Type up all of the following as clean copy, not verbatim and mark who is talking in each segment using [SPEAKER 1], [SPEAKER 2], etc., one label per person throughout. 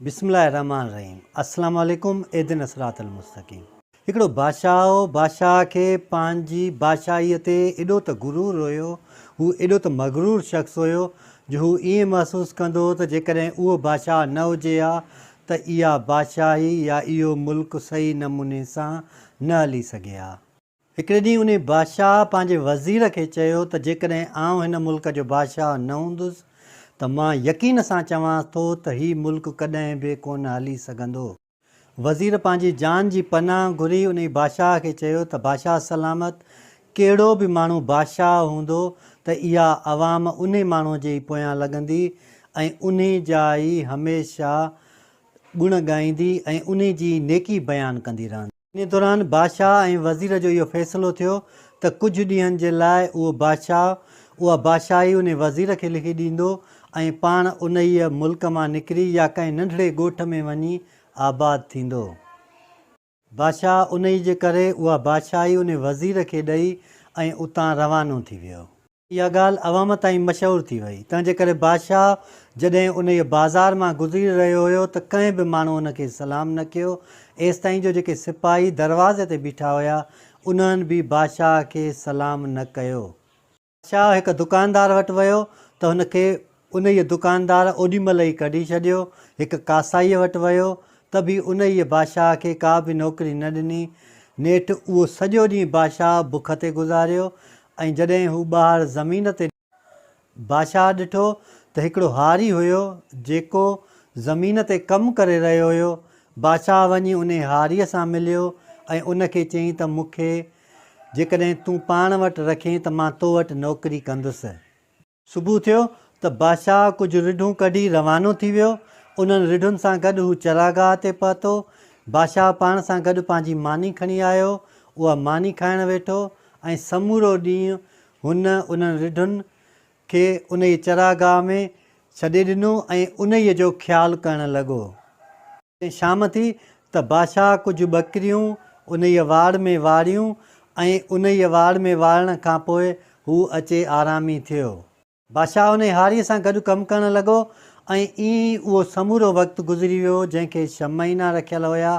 [SPEAKER 1] بسم الله الرحمٰن الرحيم السلام عليڪم اهدنا الصراط المستقيم هڪڙو بادشاهه هو بادشاهه کي پنهنجي بادشاهي تي ايڏو ته غرور هيو هو ايڏو ته مغرور شخص هيو جو هو ائين محسوس ڪندو هو ته جيڪڏهن اهو بادشاهه نه هجي ها ته اها بادشاهي يا اهو ملڪ صحيح نموني سان نه هلي سگهي ها. هڪڙي ڏينهن انهي بادشاهه پنهنجي وزير کي چيو ته جيڪڏهن آئون هن ملڪ جو بادشاهه نه هوندس ته مان يقين سان چوان ٿو ته هي ملڪ ڪڏهن به ڪونه هلي سگهندو. وزير پنهنجي جان جي پناهه گهري انهي بادشاهه کي چيو ته بادشاهه سلامت ڪهڙو به ماڻهو بادشاهه هوندو ته اها عوام انهي ماڻهو جي ئي پويان لڳندي ۽ انهي جا ئي هميشه ڳڻ ڳائيندي ۽ انهي جي ئي نيڪي بيان ڪندي رهندي. انهيء دوران بادشاهه ۽ وزير جو اهو فيصلو ٿيو ته ڪجهه ڏينهن جي لاء اهو بادشاهه اها بادشاهي انهي وزير کي لکي ڏيندو ۽ پاڻ انهيء ملڪ مان نڪري يا ڪنهن ننڍڙي ڳوٺ ۾ وڃي آباد ٿيندو. بادشاهه انهيء جي ڪري اها بادشاهي انهي وزير کي ڏئي ۽ اتان روانو ٿي ويو. اها ڳالهه عوام تائين مشهور ٿي وئي، تنهن جي ڪري بادشاهه جڏهن انهيء بازار مان گذري رهيو هيو ته ڪنهن به ماڻهو هن کي سلام نه ڪيو، ايستائين جو جيڪي سپاهي دروازي تي بيٺا هيا، انهن به بادشاهه کي سلام نه ڪيو. بادشاهه هڪ دڪاندار وٽ ويو ته هن کي انهيء دڪاندار اوڏي مهل ئي ڪڍي ڇڏيو. هڪ ڪاسائيء وٽ ويو ته به انهيء بادشاهه کي ڪا به نوڪري نه ڏني. نيٺ اهو سڄو ڏينهن بادشاهه بک تي گذاريو ۽ جڏهن هو ٻاهر زمين تي. بادشاهه ڏٺو ته هڪڙو هاري هيو، جيڪو زمين تي ڪم ڪري رهيو هيو. بادشاهه وڃي انهي هاريء سان مليو ۽ ان کي چيائين ته مون کي جيڪڏهن تون پاڻ وٽ رکين ته مان تو وٽ نوڪري ڪندس. صبح ٿيو ته بادشاهه ڪجهه رڍون ڪڍي روانو ٿي ويو. انهن رڍن سان گڏ هو چراگاهه تي پهتو. بادشاهه پاڻ سان گڏ پنهنجي ماني کڻي آيو. اها ماني کائڻ ويٺو ۽ سمورو ڏينهن هن انهن رڍن کي انهيء چراگاهه ۾ ڇڏي ڏنو ۽ انهيء جو خيال ڪرڻ لڳو. جڏهن شام ٿي ته بادشاهه ڪجهه ٻڪريون انهيء واڙ ۾ واڙيون ۽ انهيء واڙ ۾ واڙڻ کان پوء هو اچي آرامي ٿيو. بادشاهه انهيء هاريء سان گڏ ڪم ڪرڻ لڳو ۽ ائين ئي اهو سمورو وقت گذري ويو جنهن کي ڇهه مهينا رکيل هيا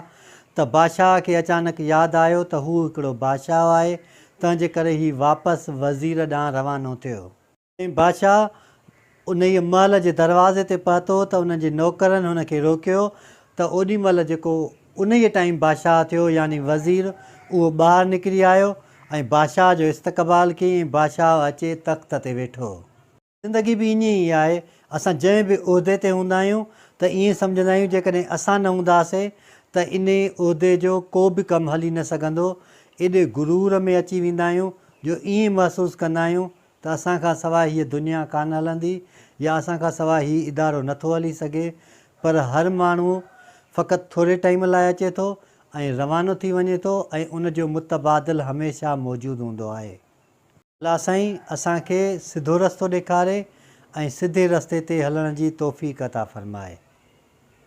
[SPEAKER 1] ته بادشاهه کي اچانڪ ياد آيو ته هو هڪڙو بادشاهه آهي تنهن جي ڪري هي واپس وزير ڏانهن روانو ٿيو. جڏهن بادشاهه انهيء محل جي دروازي تي پهتو ته انهن جي نوڪرن هن کي روڪيو ته اوڏي مهل جيڪو انهيء ٽائيم بادشاهه ٿيو يعني وزير اهو ٻاهر نڪري آيو ۽ بادشاهه جو استقبال ڪيائين ۽ بادشاهه اچي تخت تي ويٺو. زندگي به ائين ئي آهي، اسان جنهن به عهدي تي هوندا آهيون ته ائين سمجهندا آهيون جيڪڏهن اسان نه هونداسي ته انهي عهدي جو ڪو به ڪم هلي نه سگهندو، ايڏي غرور ۾ اچي ويندا آهيون جو ائين محسوس ڪندا آهيون ته اسان کان سواء هيء دنيا ڪانه هلندي يا اسان کان سواء هي ادارو نه ٿو هلي سگهي پر هر ماڻهو فقط ٿوري ٽائيم لاء اچي ٿو ۽ روانو ٿي وڃي ٿو ۽ ان جو متبادل هميشه موجود هوندو آهي. الله سائين اسان کي سڌو رستو ڏيکاري ۽ سڌي رستي تي هلڻ جي توفيق عطا فرمائي.